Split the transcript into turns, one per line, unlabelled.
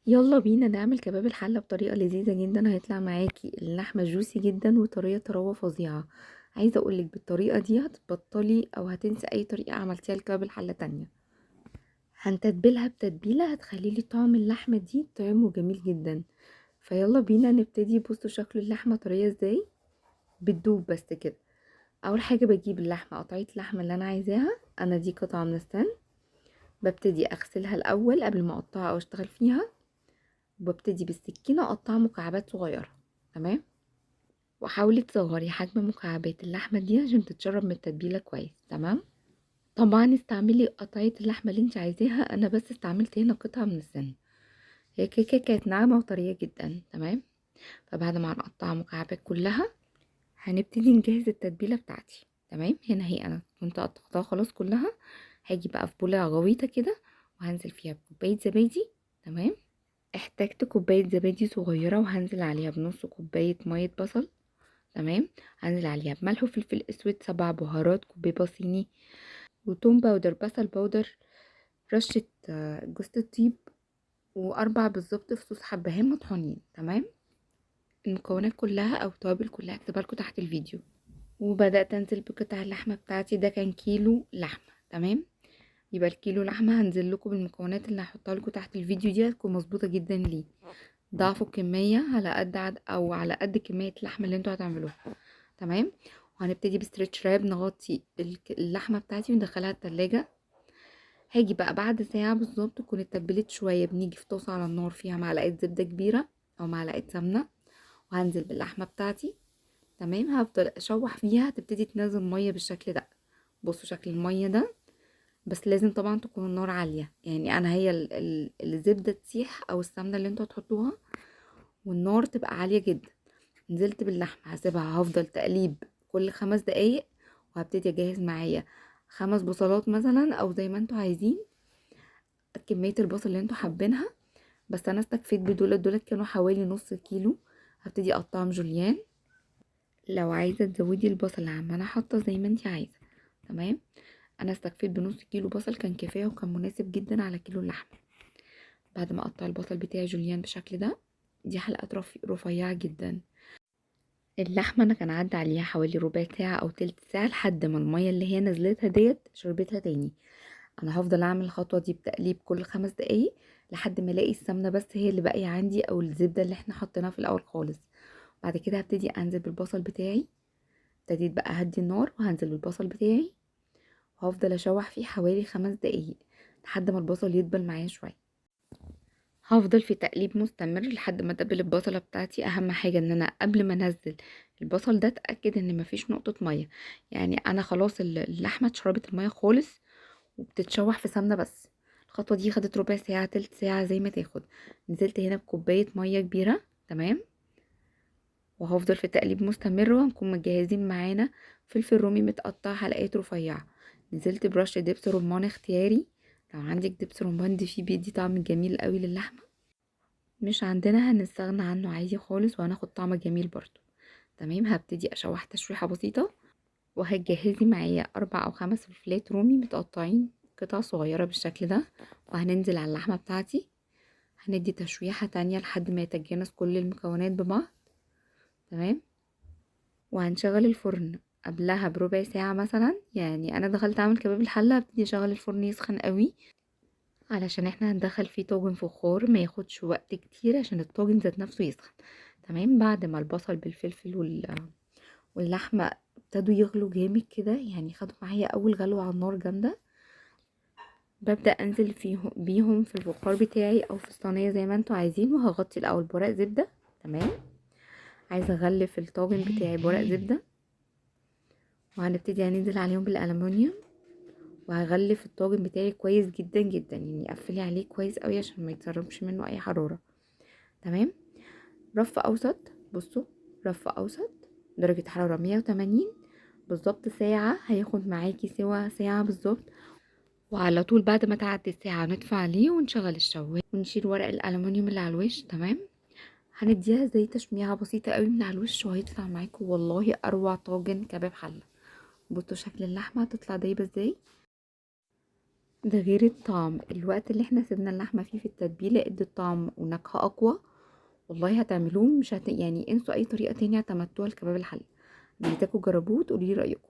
يلا بينا نعمل كباب الحلة بطريقة لذيذة جدا، هيطلع معاكي اللحمة juicy جدا وطريقة طراوة فظيعة. عايزة اقولك بالطريقة دي هتبطلي او هتنسي اي طريقة عملتيها لكباب الحلة تانية. هنتبلها بتتبيلة هتخلي لي طعم اللحمة دي طعمه جميل جدا. فيلا بينا نبتدي. بصوا شكل اللحمة طرية ازاي، بتدوب بس كده. اول حاجة بجيب اللحمة، قطعية اللحمة اللي انا عايزاها، انا دي قطعة من السن، ببتدي اغسلها الاول قبل ما اقطعها او اشتغل فيها، وببتدي بالسكينة اقطعها مكعبات صغيرة. تمام، وحاولي تصغري حجم مكعبات اللحمة دي عشان تتشرب من التتبيلة كويس. تمام، طبعا استعملي قطعية اللحمة اللي انت عايزاها، انا بس استعملت هنا قطعة من السن، هي كيكة كانت ناعمة وطرية جدا. تمام، فبعد ما هنقطعها مكعبات كلها هنبتدي نجهز التتبيلة بتاعتي. تمام، هنا هي انا كنت قطعتها خلاص كلها. هاجي بقى في بولة غويطة كده وهنزل فيها بكوباية زبادي. تمام، احتاجت كوباية زبادي صغيرة وهنزل عليها بنص كوباية مية بصل. تمام، هنزل عليها بملح وفلفل اسود، 7 بهارات، كوبيبة صيني، وتوم powder، بصل powder، رشة جوزة الطيب، و4 بالظبط فصوص حبهان مطحونين. تمام، المكونات كلها او التوابل كلها اكتبها لكم تحت الفيديو. وبدات انزل بقطع اللحمة بتاعتي، ده كان كيلو لحمه. تمام، يبقى الكيلو لحمه هنزل لكم بالمكونات اللي هحطها لكم تحت الفيديو دي، هتكون مظبوطة جدا. ليه ضعفوا الكمية على قد عد او على قد كمية اللحمة اللي انتوا هتعملوها. تمام، وهنبتدي ب stretch wrap نغطي اللحمة بتاعتي وندخلها التلاجة. هاجي بقى بعد ساعة بالظبط تكون اتبلت شوية، بنيجي في طاسه على النار فيها معلقه زبدة كبيرة او معلقه سمنه، وهنزل باللحمه بتاعتي. تمام، هفضل اشوح فيها، هتبتدي تنزل مية بالشكل ده. بصوا شكل المية ده، بس لازم طبعا تكون النار عالية، يعني انا هي الزبدة تسيح او السمنة اللي انتوا هتحطوها، والنار تبقى عالية جدا. نزلت باللحمه هسيبها، هفضل تقليب كل 5 دقايق، وهبتدي اجهز معايا 5 بصلات مثلا او زي ما انتوا عايزين كمية البصل اللي انتوا حابينها، بس انا استكفيت بدول، دول كانوا حوالي نص كيلو. هبتدي اقطعهم جوليان، لو عايزه تزودي البصل عم انا حاطه زي ما انتي عايزه. تمام، انا استكفيت بنص كيلو بصل، كان كفاية وكان مناسب جدا على كيلو اللحمة. بعد ما اقطع البصل بتاعي جوليان بالشكل ده، دي حلقات رفيعة جدا. اللحمة انا كان عدى عليها حوالي ربع ساعة او تلت ساعة لحد ما المية اللي هي نزلتها ديت شربتها تاني. انا هفضل اعمل الخطوة دي بتقليب كل 5 دقايق لحد ما الاقي السمنة بس هي اللي باقية عندي او الزبدة اللي احنا حطيناها في الاول خالص. بعد كده هبتدي انزل بالبصل بتاعي، ابتديت بقى اهدي النار وهنزل بالبصل بتاعي، وهفضل اشوح فيه حوالي 5 دقايق لحد ما البصل يدبل معايا شوية. هفضل في تقليب مستمر لحد ما ادبل البصله بتاعتي. اهم حاجة ان انا قبل ما انزل البصل ده اتاكد ان مفيش نقطة مية، يعني انا خلاص اللحمة اتشربت المية خالص وبتتشوح في سمنه بس. الخطوة دي خدت ربع ساعة تلت ساعة زي ما تاخد. نزلت هنا بكوبايه مية كبيرة. تمام، وهفضل في تقليب مستمر، وهنكون مجهزين معانا فلفل رومي متقطع حلقات رفيعة. نزلت برش دبس رمان اختياري، لو عندك دبس رمان دي فيه بيدي طعم جميل قوي للحمه، مش عندنا هنستغنى عنه عادي خالص، وهناخد طعم جميل برضو. تمام، هبتدي اشوح تشويحه بسيطة، وهتجهزي معايا 4 أو 5 فلفلات رومي متقطعين قطع صغيرة بالشكل ده، وهننزل على اللحمة بتاعتي. هندي تشويحه تانية لحد ما يتجانس كل المكونات ببعض. تمام، وهنشغل الفرن قبلها بربع ساعة مثلا، يعني انا دخلت اعمل كباب الحلة هبتدي اشغل الفرن يسخن قوي، علشان احنا هندخل فيه طاجن فخار ما ياخدش وقت كتير عشان الطاجن ذات نفسه يسخن. تمام، بعد ما البصل بالفلفل واللحمة ابتدوا يغلوا جامد كده، يعني خدوا معايا اول غلوه على النار جامدة، ببدا انزل بيهم في الفخار بتاعي او في الصينية زي ما انتوا عايزين، وهغطي الاول بورق زبدة. تمام، عايزه اغلف الطاجن بتاعي بورق زبدة، وهنبتدي هننزل عليهم بالالومنيوم، وهغلف الطاجن بتاعي كويس جدا جدا، يعني قفلي عليه كويس قوي عشان ما يتسربش منه اي حرارة. تمام، رف اوسط، بصوا رف اوسط، درجه حرارة 180 بالظبط، ساعة هياخد معاكي سوا ساعة بالظبط. وعلى طول بعد ما تعدي الساعة نطفي عليه ونشغل الشوايه ونشيل ورق الالومنيوم اللي على الوش. تمام، هنديها زي تشميعه بسيطة قوي من على الوش، وهيطلع معاكم والله اروع طاجن كباب حله. بصوا شكل اللحمة هتطلع دايبه ازاي. ده غير الطعم، الوقت اللي احنا سيبنا اللحمة فيه في التتبيلة ادى الطعم ونكهة اقوى. والله هتعملوه مش يعني انسوا اي طريقة تانية اعتمدتوها لكباب الحلة. عايزاكم تجربوه وتقولي لي رأيكم.